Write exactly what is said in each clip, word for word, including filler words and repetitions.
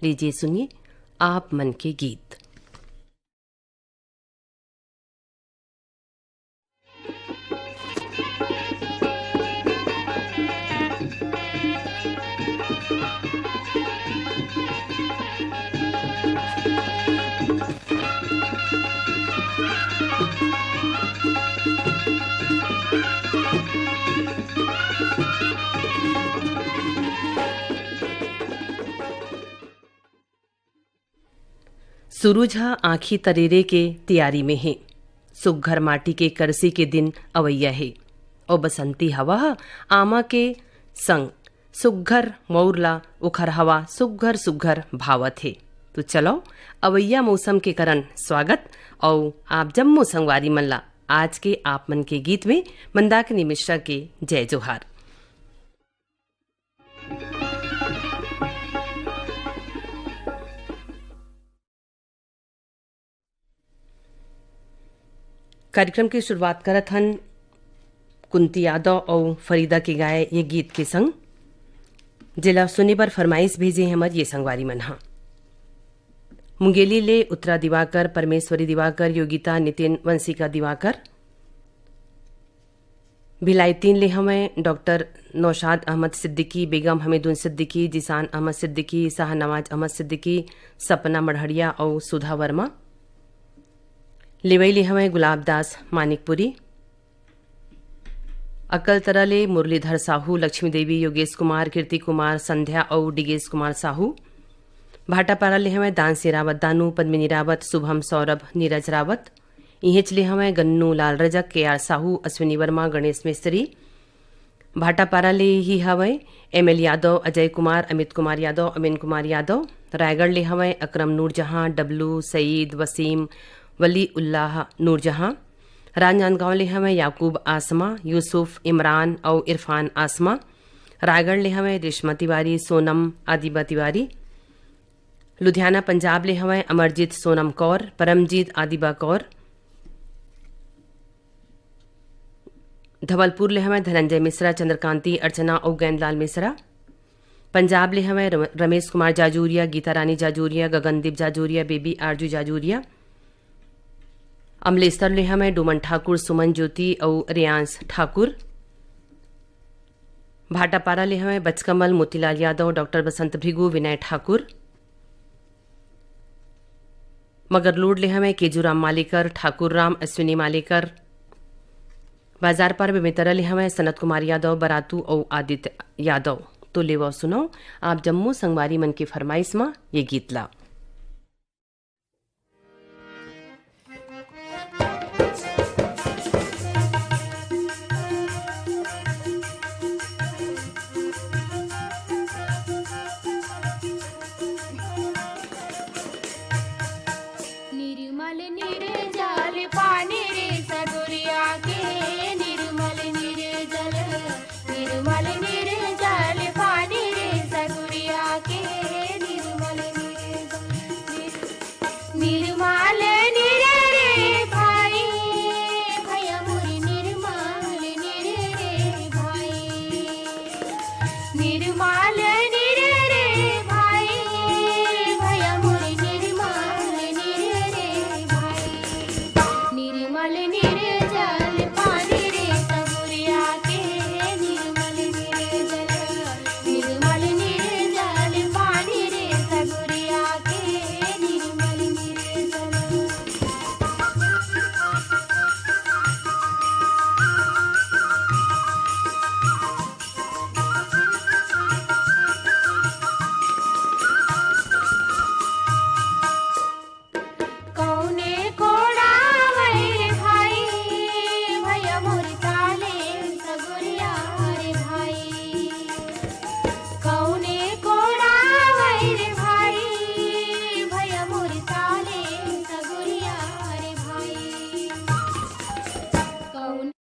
लीजिए सुनिए आप मन के गीत। सुरुज ह आँखी तरेरे के तियारी में हे। सुग्घर माटी के करसी के दिन अवइया हे। अउ बसंती हवा ह आमा के संग सुग्घर मउर ला ओखर हवा सुग्घर सुग्घर भावत हे। तो चलो, अवइया मौसम के करन स्वागत अउ आप जम्मो संगवारी मन ला आज के आप मन के गीत में मंदाकिनी मिश्रा के जय जोहार। कार्यक्रम की शुरुआत करत हन कुंती यादव अउ फरीदा के गाए ये गीत के संग, जेला सुने बर फरमाइश भेजे हमर ये संगवारी मन ह। मुंगेली ले उत्तरा दिवाकर, परमेश्वरी दिवाकर, योगिता नितिन, वंशिका दिवाकर। भिलाई तीन ले हवंय डॉक्टर नौशाद अहमद सिद्दीकी, बेगम हमीदुन सिद्दीकी, जीशान अहमद सिद्दीकी, शाहनवाज अहमद सिद्दीकी, सपना मढ़ड़िया अउ सुधा वर्मा। लेवई ले हवंय गुलाब दास मानिकपुरी। अकलतरा ले मुरलीधर साहू, लक्ष्मी देवी, योगेश कुमार, कीर्ति कुमार, संध्या अउ डिगेश कुमार साहू। भाटापारा ले हवंय दानसी रावत दानू, पद्मिनी रावत, शुभम सौरभ, नीरज रावत। इहेंच ले हवंय गन्नू लाल रजक, के आर साहू, अश्विनी वर्मा, गणेश मिस्त्री। भाटापारा ले ही हवंय एम एल यादव, अजय कुमार, अमित कुमार यादव, अमीन कुमार यादव। रायगढ़ ले हवंय अकरम नूरजहां, डब्लू, सईद, वसीम, वली उल्लाह नूरजहां। राजनांदगांव ले हवंय याकूब आसमा, यूसुफ, इमरान अउ इरफान आसमा। रायगढ़ ले हवंय रेशमा तिवारी, सोनम, आदिबा तिवारी। लुधियाना पंजाब ले हवंय अमरजीत, सोनम कौर, परमजीत, आदिबा कौर। धवलपुर ले हवंय धनंजय मिश्रा, चंद्रकांति, अर्चना अउ गैंदलाल मिश्रा। पंजाब ले हवंय रम-, रमेश कुमार जाजूरिया, गीता रानी जाजूरिया, गगनदीप जाजूरिया, बेबी आरजू जाजूरिया। अमलेश्वर ले हवंय डोमन ठाकुर, सुमन ज्योति अउ रेयांश ठाकुर। भाटापारा ले हवंय बचकमल, मोतीलाल यादव, डॉक्टर बसंत भृगु, विनय ठाकुर। मगरलोड ले हवंय केजूराम मालेकर, ठाकुर राम, अश्विनी मालेकर। बाजार पार बेमेतरा ले हवंय सनत कुमार यादव, बरातू अउ आदित्य यादव। तो लेवव सुनव आप जम्मो संगवारी मन के फरमाइश म ये गीत ला। निर्मल निर्जल पानी रे सगुरिया के, निर्मल निर्जल, निर्मल निर्जल पानी रे सगुरिया के, निर्मल निर्जल, निर्मल निर रे भाई, भैया मोर निर्मल निर रे भाई। निर्मल निर रे भाई, भैया मोर निर्मल निर रे भाई। निर्मल निर्जल पानी रे सगुरिया के, निर्मल निर्जल, निर्मल निर्जल पानी रे सगुरिया के, निर्मल निर्जल। कौने कोड़ा वैर भाई, भैया मोर ताले सगुरिया रे भाई। कौने कोड़ा वैर भाई, भैया मोर ताले सगुरिया रे भाई। कौन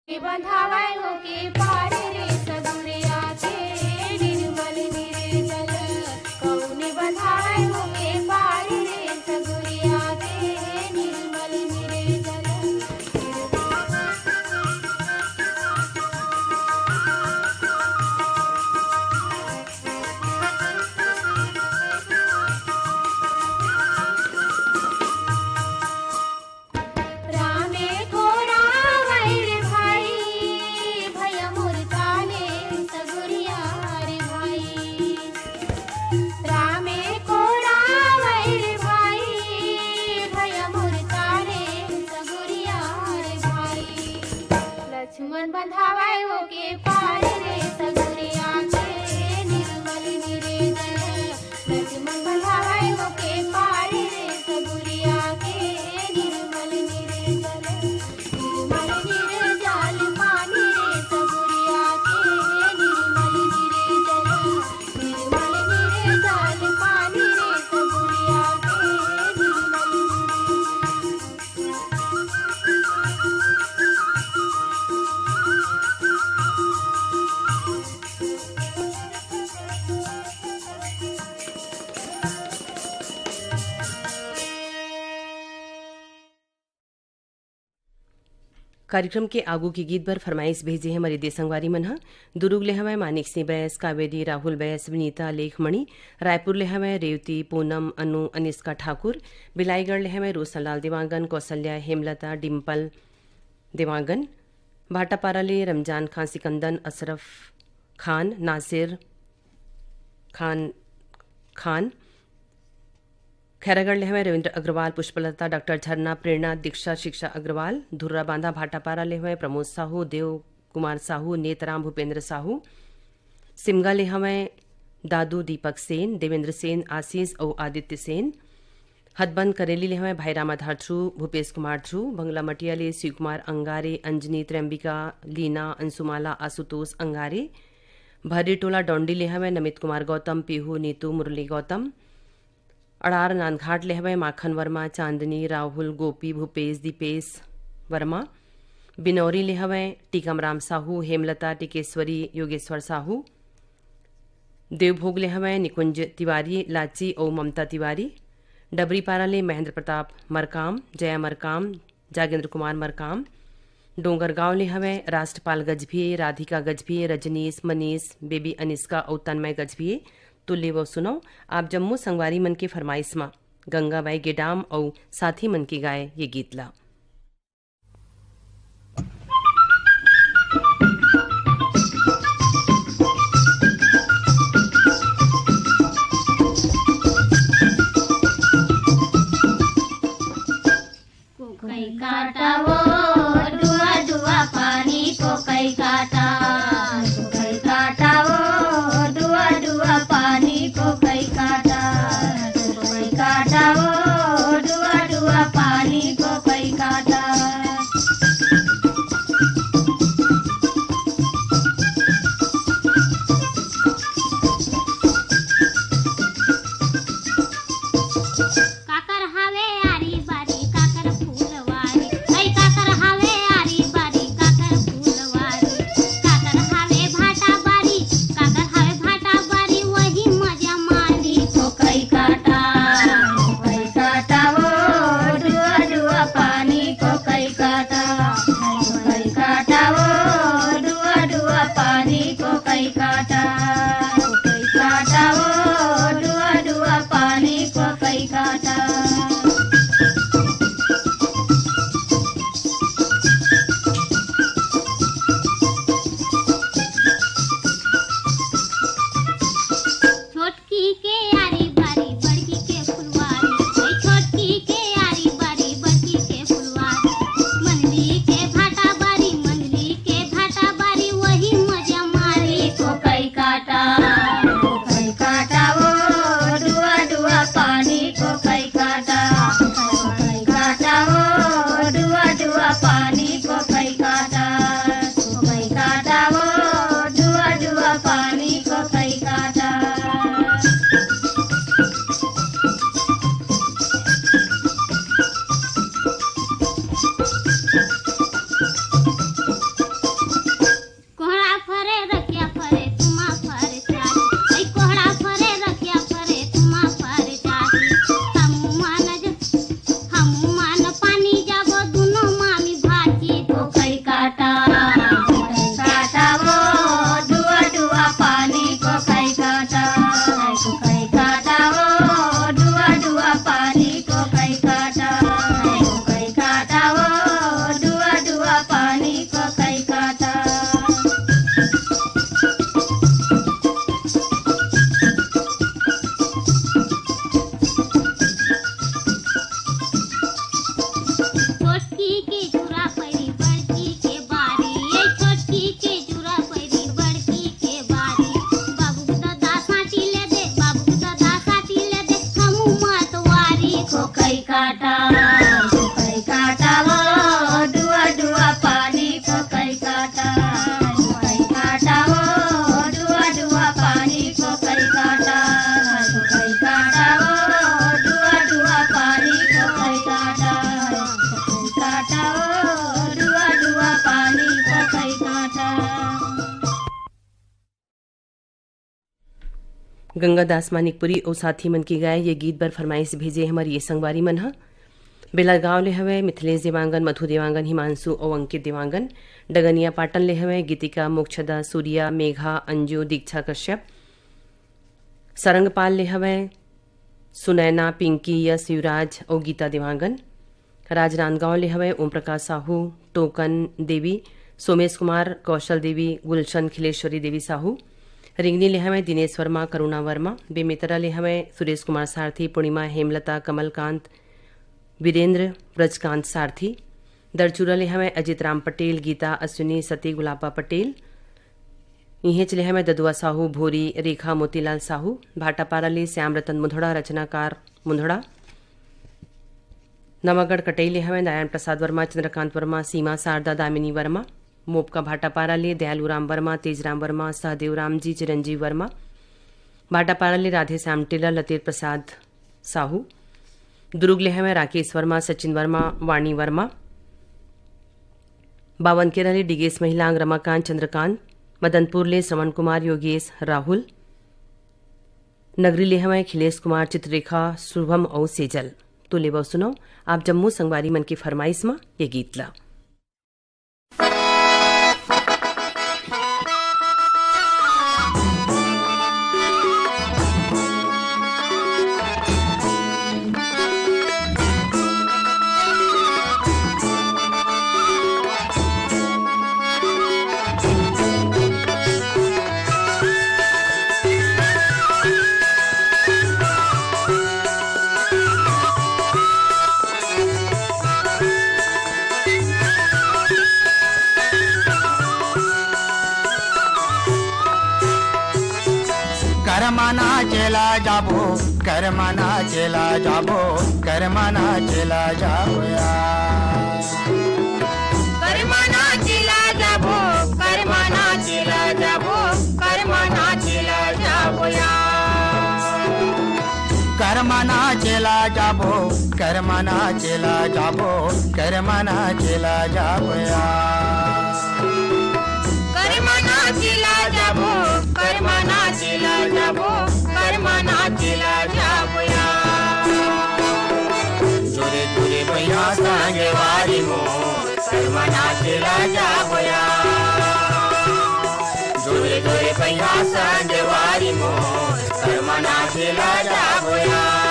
बंधावय होके पार रे सगुरिया के, निर्मल निर्जल कौ कार्यक्रम के आगू के गीत बर फरमाइश भेजे हे हमर ये दे संगवारी मन ह। दुरुग ले हवय मानिक सिंह बैस, कावेरी, राहुल बैस, विनीता, लेखमणि। रायपुर ले हवय रेवती, पूनम, अनु, अनिष्का ठाकुर। बिलाईगढ़ ले हवय रोशनलाल देवांगन, कौशल्या, हेमलता, डिम्पल देवांगन। भाटापारा ले रमजान खान, सिकंदन, अशरफ खान, नासिर खान, खान। खैरागढ़ ले हवय रविंद्र अग्रवाल, पुष्पलता, डॉक्टर झरना, प्रेरणा, दीक्षा, शिक्षा अग्रवाल। धुर्रा बांधा भाटापारा ले हवय प्रमोद साहू, देव कुमार साहू, नेतराम भूपेंद्र साहू। सिमगा ले हवय दादू दीपक सेन, देवेंद्र सेन, आशीष अउ आदित्य सेन। हथबंद करेली ले हवय भाई रामाधार ध्रुव, भूपेश कुमार ध्रुव। बंगला मटिया ले शिव कुमार अंगारे, अंजनी, त्रयंबिका, लीना, अंशुमाला, आशुतोष अंगारे। भर्री टोला डौंडी ले हवय नमित कुमार गौतम, पीहू, नीतू, मुरली गौतम। अड़ार नांदघाट ले हवय माखन वर्मा, चांदनी, राहुल, गोपी, भूपेश, दीपेश वर्मा। बिनौरी ले हवय टीकमराम साहू, हेमलता, टिकेश्वरी, योगेश्वर साहू। देवभोग ले हवय निकुंज तिवारी, लाची अउ ममता तिवारी। डबरीपारा ले महेंद्र प्रताप मरकाम, जया मरकाम, जागेंद्र कुमार मरकाम। डोंगरगांव ले हवय राष्ट्रपाल गजभिये, राधिका गजभिये, रजनीश, मनीष, बेबी अनिष्का अउ तन्मय गजभिये। तो लेवव सुनव आप जम्मो संगवारी मन के फरमाइश म गंगाबाई गेडाम अउ साथी मन के गाए ये गीत ला। कोकई काटा वो डुआ डुआ पानी कोकई काटा, कोकई काटा वो डुआ डुआ पानी कोकई काटा, कोकई काटा वो डुआ डुआ पानी कोकई काटा। काकर हावे आरी बारी, काकर फूलवारी। ऐ काकर हावे आरी बारी, काकर फूलवारी। काकर हावे भाटा बारी, काकर हावे भाटा बारी, वही मजा मारी। कोकई काटा, कोकई काटा वो, डुआ डुआ पानी कोकई काटा। कोकई काटा वो, डुआ डुआ पानी कोकई काटा। कोकई काटा वो, डुआ डुआ पानी कोकई काटा। छोटकी के आरी बारी, बड़की के फुलवारी। ओए छोटकी के आरी बारी, बड़की के फुलवारी। मंझली के भाटा बारी, मंझली के भाटा बारी, वही मजा मारी। कोकई काटा, कोकई काटा वो, डुआ डुआ पानी कोकई काटा। कोकई काटा वो, डुआ डुआ पानी कोकई काटा। कोकई काटा वो, डुआ डुआ पानी कोकई काटा। कोहड़ा फरे, रखिया फरे, तुमा फरे चारी। ऐ कोहड़ा फरे, रखिया फरे, तुमा फरे चारी। हमू मन ज-, हमू मन पानी जाबो, दुनो मामी भाची। कोकई काटा, कोकई काटा वो, डुआ डुआ पानी कोकई काटा। कोकई काटा वो, डुआ डुआ पानी कोकई काटा। कोकई काटा वो, डुआ डुआ पानी कोकई काटा। छोटकी के चूरा पैरी, बड़की के बारी। ये छोटकी के चूरा पैरी, बड़की के बारी। बाबू के ददा साटी ले दे, बाबू के ददा साटी ले दे, हमू मतवारी। कोकई काटा, कोकई काटा वो, डुआ डुआ पानी कोकई काटा। कोकई काटा वो, डुआ डुआ पानी कोकई काटा। कोकई काटा वो, डुआ डुआ पानी कोकई काटा। कोकई काटा वो, डुआ डुआ पानी कोकई काटा। गंगादास मानिकपुरी अउ साथी मन के गाए ये गीत बर फरमाइश भेजे हमर ये संगवारी मन ह। बेलरगांव ले हवय मिथिलेश देवांगन, मधु देवांगन, हिमांशु अउ अंकित देवांगन। डगनिया पाटन ले हवय गीतिका, मोक्षदा, सूर्या, मेघा, अंजू, दीक्षा कश्यप। सरंगपाल ले हवय सुनैना, पिंकी, यश, युवराज अउ गीता देवांगन। राजनांदगांव ले हवय ओम प्रकाश साहू, टोकन देवी, सोमेश कुमार, कौशल देवी, गुलशन, खिलेश्वरी देवी साहू। रिंगनी ले हवय दिनेश वर्मा, करुणा वर्मा। बेमेतरा ले हवय सुरेश कुमार सारथी, पूर्णिमा, हेमलता, कमलकांत, वीरेंद्र, ब्रजकांत सारथी। दरचूरा ले हवय अजित राम पटेल, गीता, अश्विनी, सती, गुलाबा पटेल। इहें ले हवय ददुआ साहू, भोरी, रेखा, मोतीलाल साहू। भाटापारा ले श्याम रतन मुंधड़ा, रचनाकार मुंधड़ा। नवागढ़ कटई ले हवय नारायण प्रसाद वर्मा, चंद्रकांत वर्मा, सीमा, शारदा, दामिनी वर्मा। मोपका भाटापारा ले दयालू राम वर्मा, तेजराम वर्मा, सहदेव राम जी, चिरंजीव वर्मा। भाटापारा ले राधे श्याम टेलर, लतेर प्रसाद साहू। दुर्ग ले हवय राकेश वर्मा, सचिन वर्मा, वाणी वर्मा। बावनकेरा ले डिगेश महिलांग, रमाकांत, चंद्रकांत। मदनपुर ले श्रवण कुमार, योगेश, राहुल। नगरी ले हवय खिलेश कुमार, चित्ररेखा, शुभम अउ सेजल। तो लेवव सुनव आप जम्मो संगवारी मन के फरमाइश म ये गीत ला। करमना चला जाबो, करमना चला जाबो, करमना चला जाबो यार। करमना चला जाबो, करमना चला जाबो, करमना चला जाबो यार। करमना चला जाबो, करमना चला जाबो, करमना चला जाबो यार। करमना चला जाबो, करमना चला जाबो, करमना चला जाबो यार। जोरे जोरे भैया संगवारी मोर, करमना चला जाबो यार। जोरे जोरे भैया संगवारी मोर, करमना चला जाबो यार।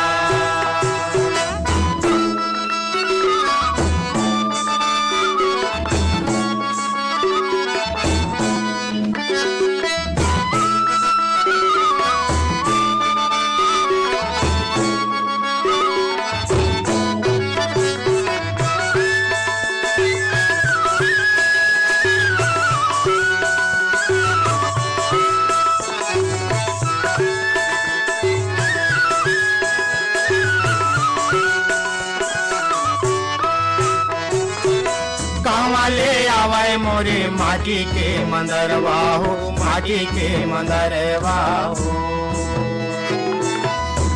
कहवाँ ले आवय मोरे माटी के मंदरवा हो, माटी के मंदरवा हो।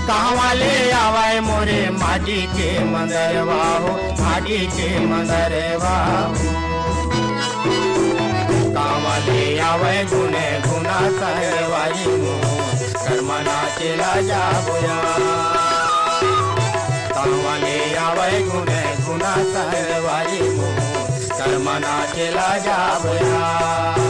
कहवाँ ले आवय मोरे माटी के मंदरवा हो, माटी के मंदरवा हो। कहवाँ ले आवय गुने गुना सहवारी मोर, करमना चला जाबो यार। कहवाँ ले आवय गुने गुना सहवारी मोर, करमना चला जाबो यार।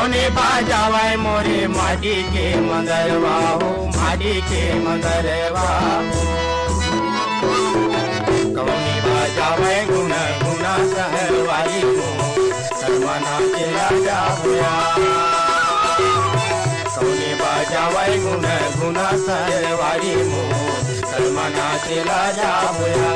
कौने बजावय मोरे माटी के मंदरवा हो, माटी के मंदरवा हो। कौने बजावय गुन गुना सहवारी हो, करमना चला जाबो या। कौने बजावय गुन गुना सहवारी हो, करमना चला जाबो या।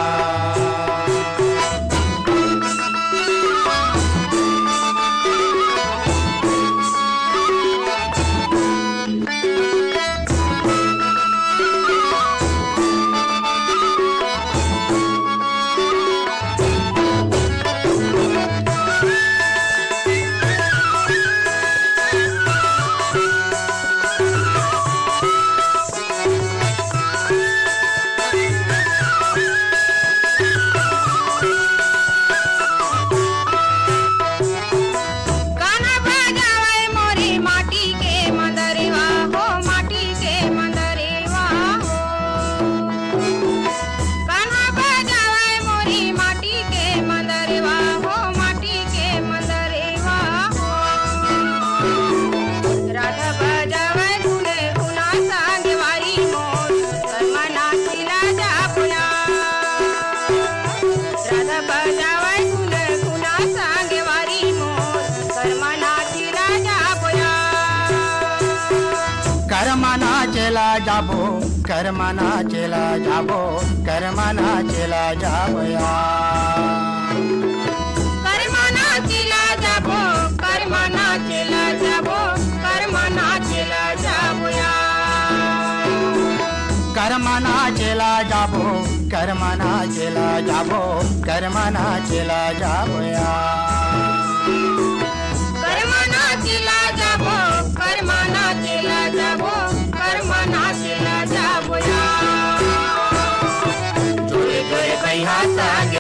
कान्हा बजावय मोरी माटी के मंदरवा हो, माटी के मंदरवा हो। कान्हा बजावय मोरी माटी के मंदरवा हो, माटी के मंदरवा हो। राधा बजावय गुन गुना संगवारी मोर, करमना चला जाबो या। राधा बजावय गुन गुना संगवारी मोर, करमना चला जाबो या। करमना चला जाबो, करमना चला जाबो, करमना चला जाबो या। करमना चला जाबो, करमना चला जाबो, करमना चला जाबो या। करमना चला जाबो, करमना चला जाबो, करमना चला जाबो या। करमना चला जाबो, करमना चला जाबो, करमना चला जाबो या। जोरे जोरे बइहा संग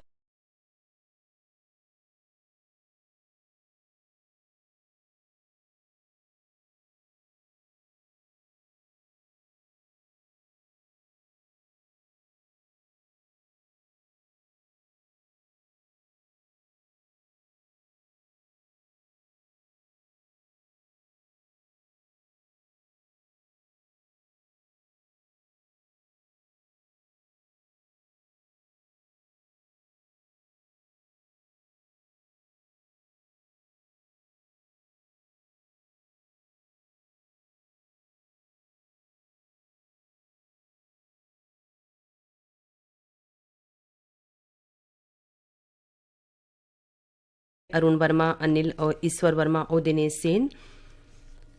अरुण वर्मा, अनिल और ईश्वर वर्मा और दिनेश सेन।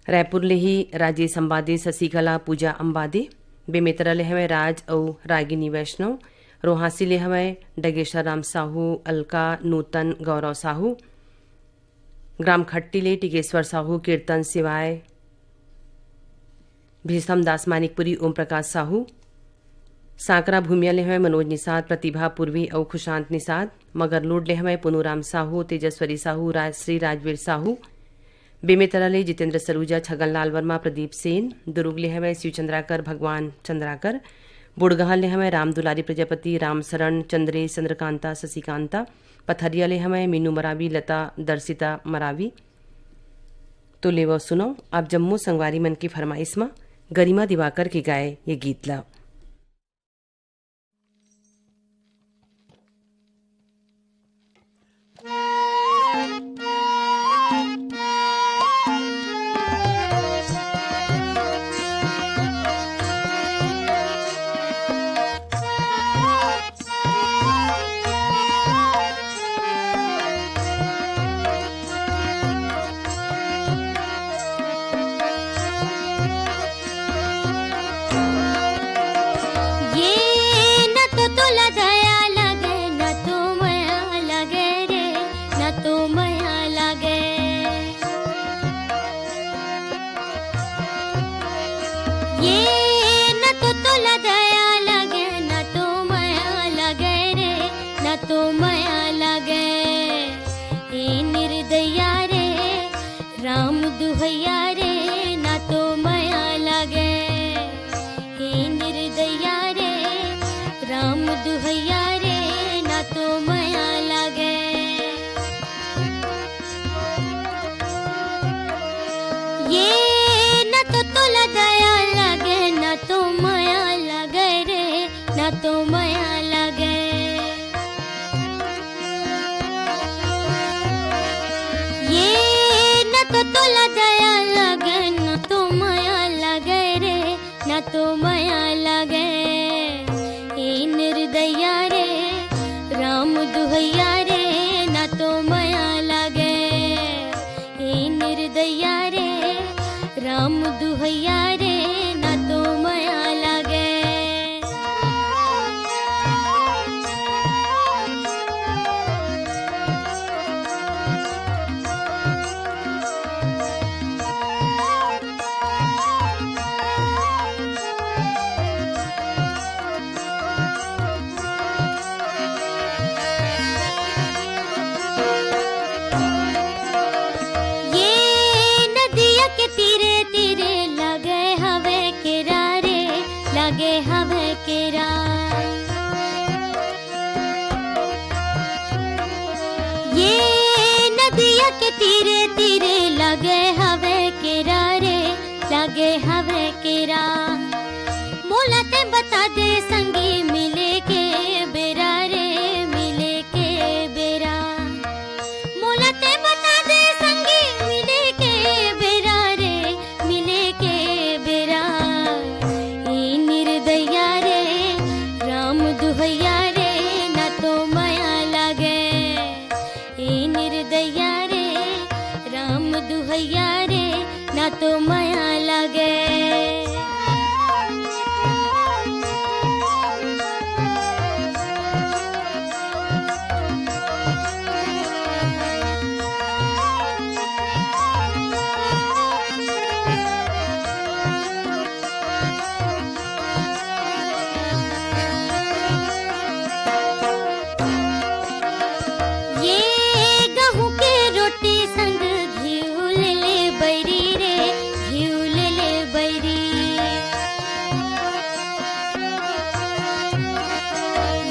रायपुर ले ही राजेश अंबादे, शशिकला, पूजा अंबादे। बेमेतरा ले हवय राज अउ रागिनी वैष्णव। रोहासी ले हवय डगेश्वर राम साहू, अलका, नूतन, गौरव साहू। ग्राम खट्टी ले टिकेश्वर साहू, कीर्तन शिवाय, भीषम दास मानिकपुरी, ओम प्रकाश साहू। सांकरा भूमिया ले हवय मनोज निषाद, प्रतिभा पूर्वी अउ खुशांत निषाद। मगरलोड ले हवय पुनूराम साहू, तेजस्वरी साहू, राजश्री राजवीर साहू। बेमेतरा ले जितेंद्र सलूजा, छगनलाल वर्मा, प्रदीप सेन। दुरूग ले हवय शिव चंद्राकर, भगवान चंद्राकर। बुड़गहा ले हवय राम दुलारी प्रजापति, राम शरण, चंद्रेश, चंद्रकांता, शशिकांता। पथरिया ले हवय मीनू मरावी, लता, दर्शिता मरावी। तो लेवव सुनव आप जम्मो संगवारी मन के फरमाइश म गरिमा दिवाकर के गाए ये गीत ल। ये न तो तोला दया लगे, न तो मया लगे रे, न तो मया लगे। ये न तो तोला दया लगे, न तो मया लगे रे, न तो मया लगे। हे निर्दया रे, राम दुहैया रे, ना तो मया लागे। हे निर्दया रे, राम दुहैया रे, ना तो मया लागे। दे संगी मिले के बेरा रे, मिले के बेरा। मोला ते बता दे संगी मिले के बेरा रे, मिले के बेरा। ए निर्दया रे, राम दुहैया रे, ना तो मया लागे। ए निर्दया रे, राम दुहैया रे, ना तो मया लागे। ये गहूं के रोटी संग घिउ ले ले बैरी रे, घिउ ले ले बैरी।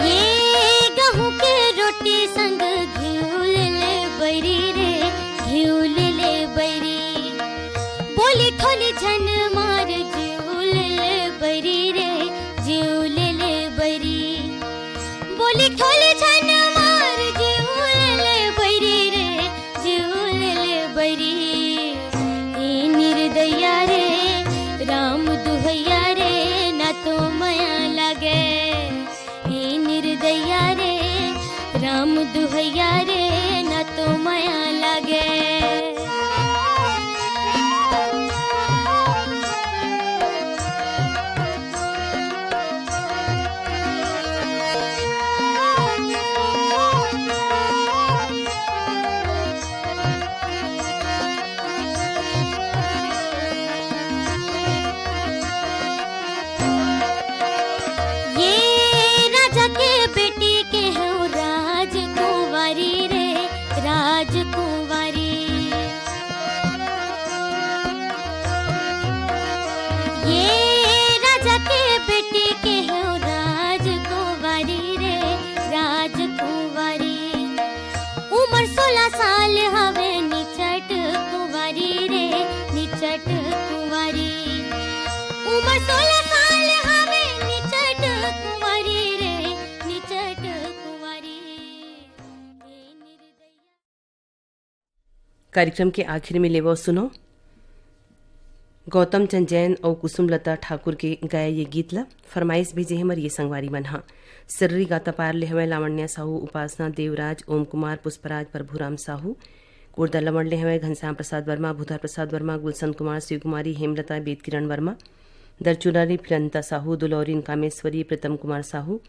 ये गहूं के रोटी संग घिउ ले ले बैरी रे, घिउ ले ले बैरी। बोली ठोली झन मार, जिउ ले ले बैरी रे, जिउ ले ले बैरी। बोली ठोली झन मार, जिउ ले ले बैरी रे, जिउ ले ले बैरी। ए निर्दया रे, राम दुहैया रे, ना तो मया लागे। ए निर्दया रे, राम दुहैया रे, ना तो मया लागे। ये राजा के बेटी के हो राजकुंवारी रे, राजकुंवारी। ये राजा के बेटी के हो राजकुंवारी रे, राजकुंवारी। उमर सोलह साल हवे, निचट कुंवारी रे, निचट कुंवारी। उमर सोलह साल हवे, निचट कुंवारी रे, निचट कुंवारी। कार्यक्रम के आखिर में लेवव सुनो गौतम चंद जैन अउ कुसुमलता ठाकुर के गाए ये गीत ला। फरमाइश भेजे हमर ये संगवारी मन ह। सर्री गातापार ले हवय लावण्या साहू, उपासना देवराज, ओम कुमार, पुष्पराज, प्रभुराम साहू। कोरदलमड़ ले हवय घनश्याम प्रसाद वर्मा, भूधर प्रसाद वर्मा, गुलशन कुमार, शिव कुमारी, हेमलता, वेद किरण वर्मा, दरचुरा ले फिरंता साहू, दुलौरिन कामेश्वरी, प्रीतम कुमार साहू,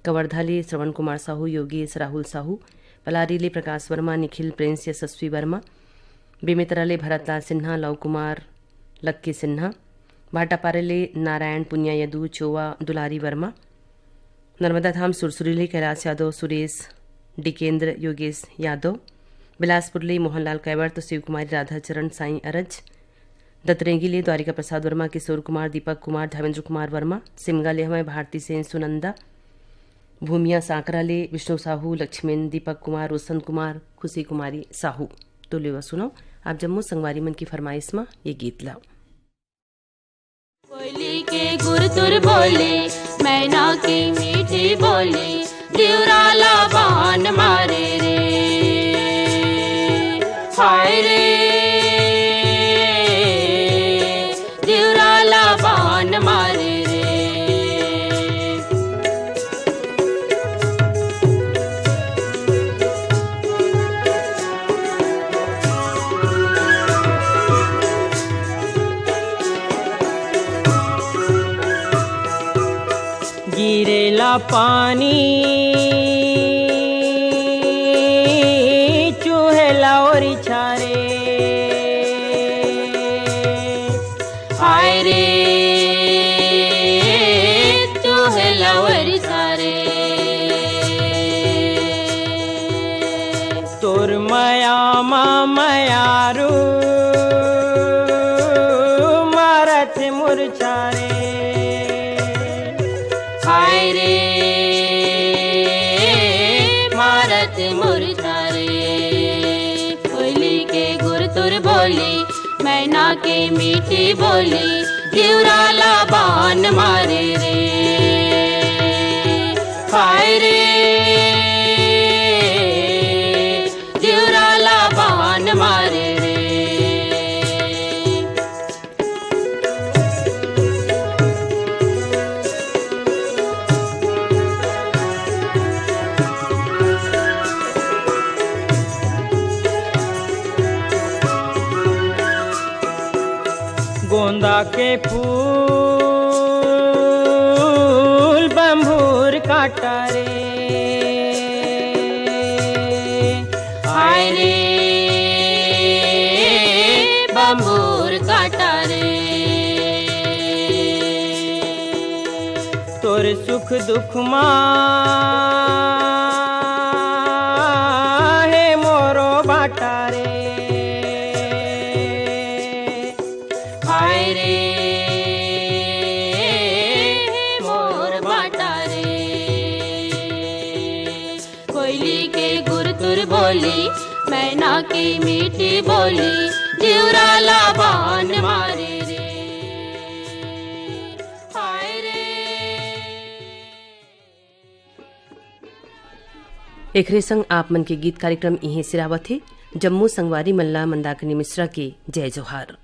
कवर्धा ले श्रवण कुमार साहू, योगेश, राहुल साहू, पलारी ले प्रकाश वर्मा, निखिल, प्रिंस, यशस्वी वर्मा, बेमेतरा ले भरतलाल सिन्हा, लव कुमार, लक्की सिन्हा, भाटापारा ले नारायण पुनिया यदु, चोवा दुलारी वर्मा, नर्मदा धाम सुरसुरी ले कैलाश यादव, सुरेश, डिकेंद्र, योगेश यादव, बिलासपुर ले मोहनलाल कैवर्त, शिव कुमारी, राधाचरण, साईं अरज, दतरेंगी ले द्वारिका प्रसाद वर्मा, किशोर कुमार, दीपक कुमार, धर्मेंद्र कुमार वर्मा, सिमगा ले हवय भारती सेन, सुनंदा, भूमिया सांकरा ले विष्णु साहू, लक्ष्मण, दीपक कुमार, रोशन कुमार, खुशी कुमारी साहू। तो लेवा सुनो आप जम्मो संगवारी मन की फरमाइश मा ये गीत ला। कोयली के गुरतुर बोली, मैना की मीठी बोली, दिवरा ला बान मारे रे। हाय रे, दिवरा ला बान मारे रे। गिरेला पानी चुहेला ओरी छारे। हाय रे, चुहेला ओरी छारे। तोर मया मा मयारू मारत मुरछारे। हाय रे, मारत मुरछारे। कोयली के गुरतुर बोली, मैना के मीठी बोली, दिवरा ला बान मारे रे। हाय रे, जिउरा ला बान मारे रे। गोंदा के फूल बंभूर काटा रे, हाय रे बंभूर काटा रे। तोर सुख दुख मा हे मोरो बाटा रे, हाय रे मोर बाटा रे। कोयली के गुरतुर बोली, मैना की मीठी बोली, जिउरा ला बान मारे रे। हाय रे। एकरे संग आप मन के गीत कार्यक्रम इहें सिरावत हे। जम्मो संगवारी मन ला मंदाकिनी मिश्रा के जय जोहार।